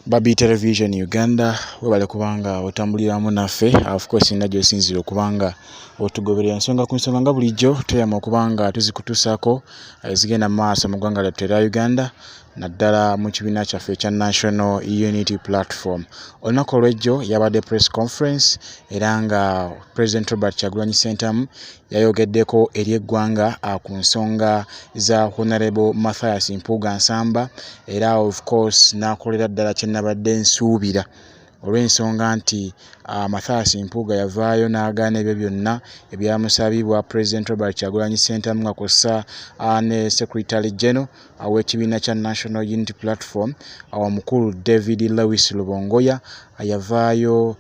Babi Television Uganda, webale kubanga otambuliramu naffe. Of course nna gy'osinziira okubanga otugoberera ensonga ku nsonga, nga bulijjo tweyama okubanga tuzikutuusaako ezigenda mu maaso mu ggwanga lyattu erya Uganda, naddala mu kibiina kyaffe ekya National Unity Platform. Olunaku olw'ejjo yabadde press conference, era nga President Robert Kyagulanyi Ssentamu yayogeddeko eri eggwanga ku nsonga za Honorable Mathias Mpuuga Nsamba. Era of course n'akolera ddala kye nabadde nsuubira, olw'ensonga nti Mathias Mpuuga yavaayo n'agaana ebyo byonna ebyamusabibwa President Robert Kyagulanyi Ssentamu, nga kw'ossa ne Secretary General w'ekibiina kya National Unity Platform, omukulu David Lewis Rubongoya. Yavaayo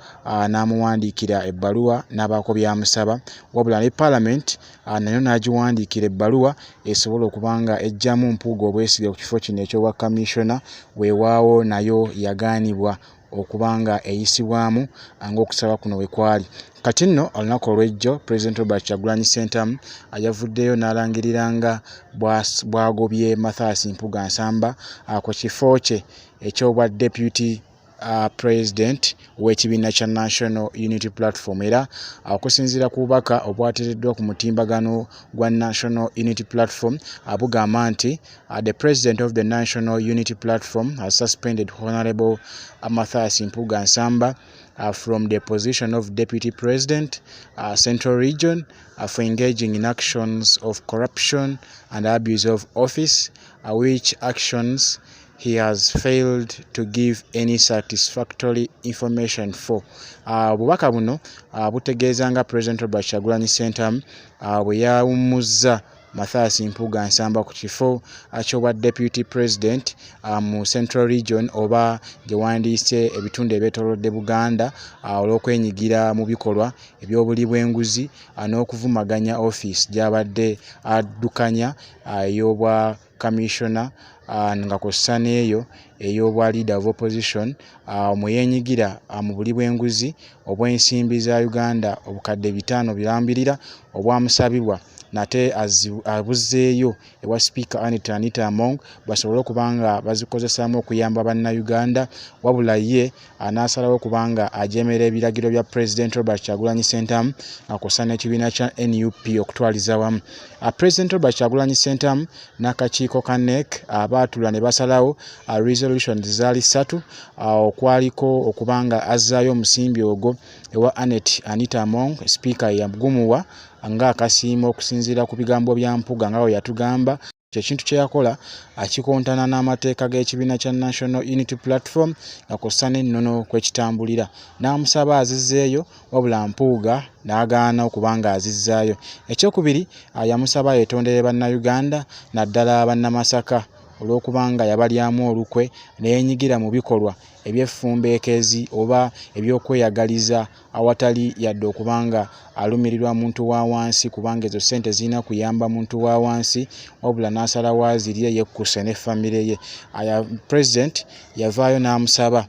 n'amuwandiikira ebbaluwa n'abaako by'amusaba, wabula ne Parliament nayo n'agiwandiikira ebbaluwa esobola okuba nga eggyamu Mpuuga obwesige ku kifo kino eky'obwa commissioner. Weewaawo nayo yagaanibwa okuba nga eyisibwamu ng'okusaba kuno we kwali. Kati nno olunaku olw'ejjo President Robert Kyagulanyi Ssentamu yavuddeyo n'alangirira nga bw'agobye Mathias Mpuuga Nsamba ku kifo kye eky'obwa deputy president w'ekibiina kya National Unity Platform. Era okusinziira ku bubaka obwateereddwa ku mutimbagano gwa National Unity Platform, bugamba nti the president of the National Unity Platform has suspended Honorable Mathias Mpuuga Nsamba from the position of deputy president, Central Region, for engaging in actions of corruption and abuse of office, which actions he has failed to give any satisfactory information for. Obubaka buno butegeeza nga President Robert Kyagulanyi Ssentamu bwe yawummuzza Mathias Mpuuga Nsamba ku kifo ky'obwa deputy president mu Central Region, oba gye wandiise ebitundu ebyetoolodde Buganda, olw'okwenyigira mu bikolwa eby'obuli bw'enguzi n'okuvumaganya ofiisi gy'abadde addukanya ey'obwa commissioner, nga kw'ossa n'eyo ey'obwa leader of opposition, mwe yeenyigira mu buli bw'enguzi obw'ensimbi za Uganda 500,000 birambirira obwamusabibwa, nate abuzzeeyo ewa Sipiika Anita Anita Among basobole okuba nga bazikozesaamu okuyamba Bannayuganda, wabula ye n'asalawo okuba nga ajeemera ebiragiro bya President Robert Kyagulanyi Ssentamu nga kw'ossa n'ekibiina kya NUP okutwaliza awamu. President Robert Kyagulanyi Ssentamu n'akakiiko ka NEC baatuula ne basalawo resolutions zaali ssatu, okwaliko okuba nga azzaayo omusimbi ogwo ewa Annet Anita Among, Sipiika yagumuwa ng'akasiimo okusinziira ku bigambo bya Mpuuga nga bwe yatugamba. Ekintu kye yakola akikontana n'amateeka g'ekibiina kya National Unity Platform, nga kw'ossa n'ennono kwe kitambulira, n'amusaba azizzeeyo, wabula Mpuuga n'agaana okuba nga azizzaayo. Ekyokubiri, yamusaba yeetondere Bannayuganda, naddala Bannamasaka, olw'okuba nga yabalyamu olukwe ne yeenyigira mu bikolwa eby'effumbeekezi oba ebyokweyagaliza awatali yadde okuba nga alumirirwa muntu wa wansi, kubanga ezo ssente zirina kuyamba muntu wa wansi, wabula n'asalawo azirye yekkuse ne famire ye. Aya President yavaayo n'amusaba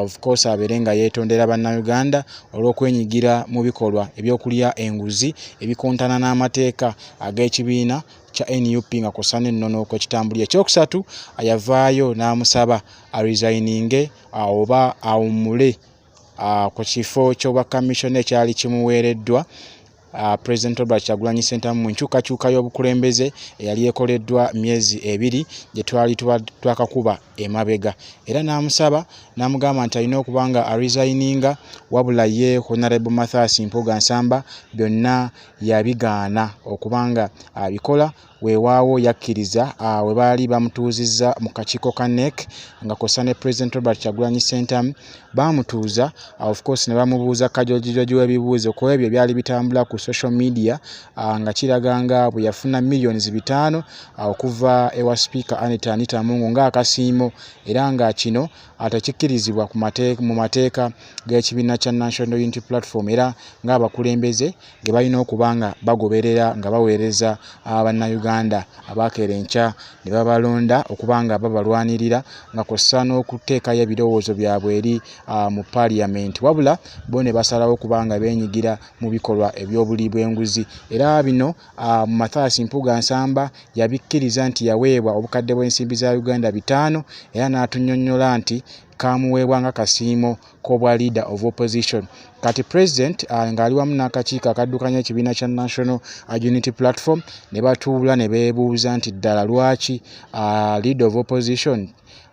of course abeere nga yeetondera Bannayuganda olw'okwenyigira mu bikolwa ebyokulya enguzi ebikontana n'amateeka ag'ekibiina kya NUP, nga kw'ossa n'ennono kwe kitambulira. Ekyokusatu, yavaayo n'amusaba aresigninge oba awummule ku kifo ky'obwa commissioner ekyali kimuweereddwa President Robert Kyagulanyi Ssentamu mu nkyukakyuka y'obukulembeze eyali ekoleddwa myezi 2 gye twali twakakuba emabega. Era n'amusaba n'amugamba nti alina okuba nga aresigninga, wabula ye Honorable Mathias Mpuuga Nsamba byonna yabigaana okuba nga abikola. Weewaawo yakkiriza we baali bamutuuzizza mu kakiiko ka NEC, nga kw'ossa ne President Robert Kyagulanyi Ssentamu baamutuuza, of course ne bamubuuza kajojijoji w'ebibuuzo ku ebyo ebyali bitambula ku social media, nga kiraga nga bwe yafuna millions 5 okuva ewa Sipiika Anita Anita Among ng'akasiimo, era nga kino tekikkirizibwa mu mateeka g'ekibiina kya National Unity Platform, era ng'abakulembeze ge balina okuba nga bagoberera nga baweereza Bannayuganda abaakeera enkya ne babalonda okuba nga babalwanirira, nga kw'ossa n'okuteekayo ebirowoozo byabwe eri mu Parliament, wabula bo ne basalawo okuba nga beenyigira mu bikolwa eby'obuli bw'enguzi. Era bino Mathias Mpuuga Nsamba yabikkiriza nti yaweebwa obukadde bw'ensimbi za Uganda 5, era n'atunnyonnyola nti Kamuweebwa nga kasiimo k'obwa leader of opposition. Kati president ng'ali wamu n'akakiiko akaddukanya ekibiina kya National Unity Platform ne batuula ne beebuuza nti ddala lwaki leader of opposition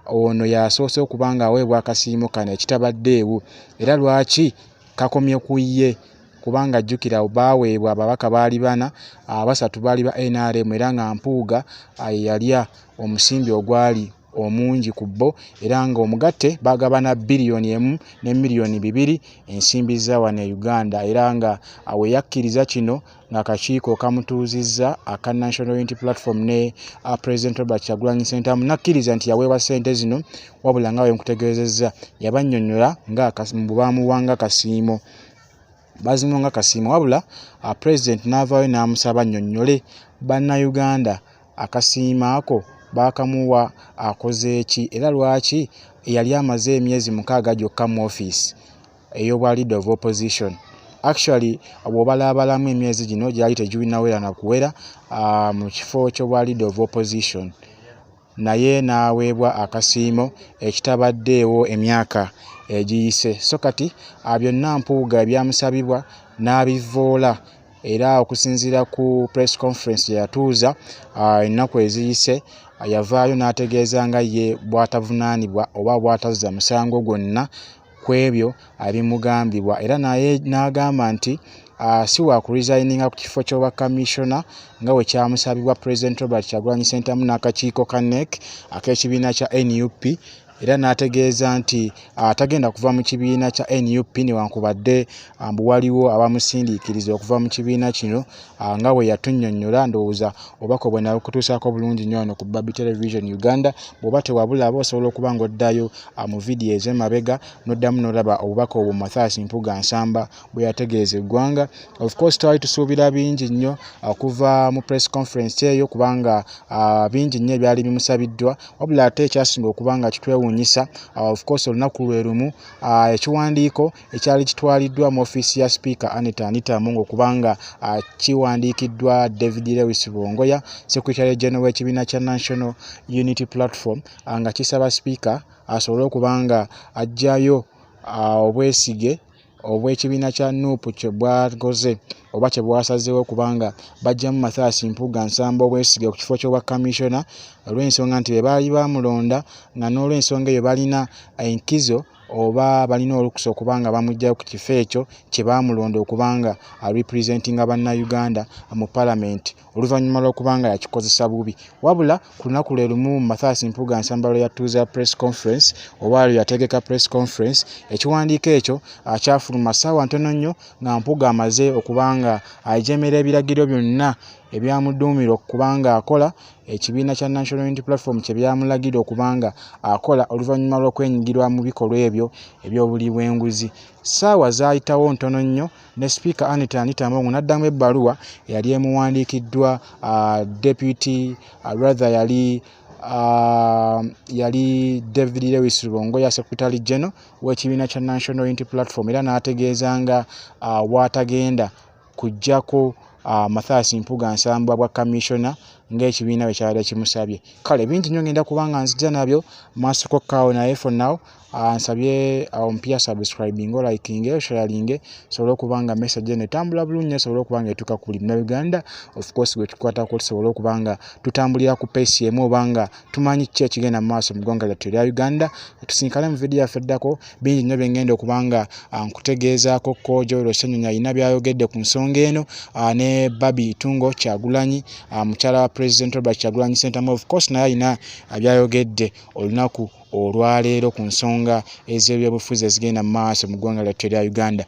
ono yasoose okuba nga aweebwa akasiimo kano ekitabaddeewo, era lwaki kakomye ku ye? Kubanga jjukira baaweebwa ababaka baali bana, abasatu baali ba NRM, era nga Mpuuga yalya omusimbi ogwali omungi ku bo, era nga omugatte bagabana 1.2 biliyoni ensimbi za wano e Uganda. Era nga we yakkiriza kino ng'akakiiko kamutuuzizza aka National Unity Platform ne President Robert Kyagulanyi Ssentamu, nakkiriza nti yaweebwa ssente zino, wabula nga bwe nkutegeezezza yabannyonnyola nga bwe bamuwanga kasiimo, bazimuwa nga kasiimo. Wabula president n'avaayo n'amusaba annyonnyole Bannayuganda akasiimo ako baakamuwa akoze ki, era lwaki yali amaze emyezi 6 gyokka mu ofiisi ey'obwa leader of opposition. Actually, bw'obalaabalamu emyezi gino gyali teginnawera na kuwera mu kifo ky'obwa leader of opposition, naye n'aweebwa akasiimo ekitabaddeewo emyaka egiyise. So kati byonna Mpuuga ebyamusabibwa n'abivvoola, era okusinziira ku press conference gye yatuuza ennaku eziyise, yavaayo n'ategeeza nga ye bw'atavunaanibwa oba bw'atazza musango gwonna ku ebyo ebimugambibwa, era naye n'agamba nti si wa kuresigninga ku kifo ky'obwa commissioner nga bwe kyamusabibwa President Robert Kyagulanyi Ssentamu n'akakiiko ka NEC ak'ekibiina kya NUP, era n'ategeeza nti tagenda kuva mu kibiina kya NUP newankubadde mbu waliwo abamusindiikiriza okuva mu kibiina kino, nga bwe yatunnyonnyola. Ndowooza obubaka bwe nabukutuusaako bulungi nnyo wano ku Barbie Television Uganda. Bw'oba tewabulaba, osobola okuba ng'oddayo mu vidiyo ez'emabega n'oddamu n'olaba obubaka obwo Mathias Mpuuga Nsamba bwe yategeeza eggwanga. Of course, twali tusuubira bingi nnyo okuva mu press conference eyo, kubanga bingi nnyo ebyali bimusabiddwa. Wabula ate ekyasinga okuba nga kitwewuunyisa, of course, olunaku lwe lumu ekiwandiiko ekyali kitwaliddwa mu ofiisi ya Sipiika Anita Anita Among okubanga kiwandiikiddwa David Lewis Rubongoya, Secretary General w'ekibiina kya National Unity Platform, nga kisaba Sipiika asobole okuba nga aggyayo obwesige obw'ekibiina kya NUP kye bwakoze oba kye bwasazeewo kubanga baggyamu Mathias Mpuuga Nsamba obwesige ku kifo ky'obwa commissioner, olw'ensonga nti be baali bamulonda, nga n'olw'ensonga eyo balina enkizo oba balina olukusa okuba nga bamuggyayo ku kifo ekyo kye baamulonda okuba nga arepresentinga Bannayuganda mu Palamenti, oluvannyuma lw'okuba nga yakikozesa bubi. Wabula ku lunaku lwe lumu Mathias Mpuuga Nsamba lwe yatuuza press conference oba lwe yategeka press conference, ekiwandiiko ekyo kyafuluma ssaawa ntono nnyo nga Mpuuga amaze okuba nga ajemera ebiragiro byonna ebyamuduumirwa okuba nga akola ekibiina kya National Unity Platform kye byamulagira okuba nga akola, oluvannyuma lw'okwenyigirwa mu bikolwa ebyo eby'obuli bw'enguzi. Ssaawa zaayitawo ntono nnyo ne Sipiika Anita Anita Among n'addamu ebbaluwa eyali emuwandiikiddwa deputy, rather yali David Lewis Rubongoya, Secretary General w'ekibiina kya National Unity Platform, era n'ategeeza nga bw'atagenda kuggyako Mathias Mpuuga Nsamba bwa commissioner ng'ekibiina bwe kyabadde kimusabye. Kale bingi nnyo ngenda kuba nga nzija nabyo maasoko kaawo, naye for now nsabye ompya subscribing, oliking, osharinge, sobole okuba nga message eno etambula bulungi nnyo, esobole okuba nga etuuka ku buli Munnayuganda. Of course, gwe tukwatako tusobole okuba nga tutambulira ku pace emu oba nga tumanyi kiki ekigenda mu maaso mu ggwanga lyattu erya Uganda. Tusinkane mu vidiyo yaffe eddako. Bingi nnyo bye ngenda okuba nga nkutegeezaako. Ko Joel Ssenyonyi alina by'ayogedde ku nsonga eno, ne Barbie Itungo Kyagulanyi, mukyala wa President Robert Kyagulanyi Ssentamu, of course naye alina by'ayogedde olunaku olwaleero ku nsonga ez'ebyobufuzi ezigenda mu maaso mu ggwanga lyattu erya Uganda.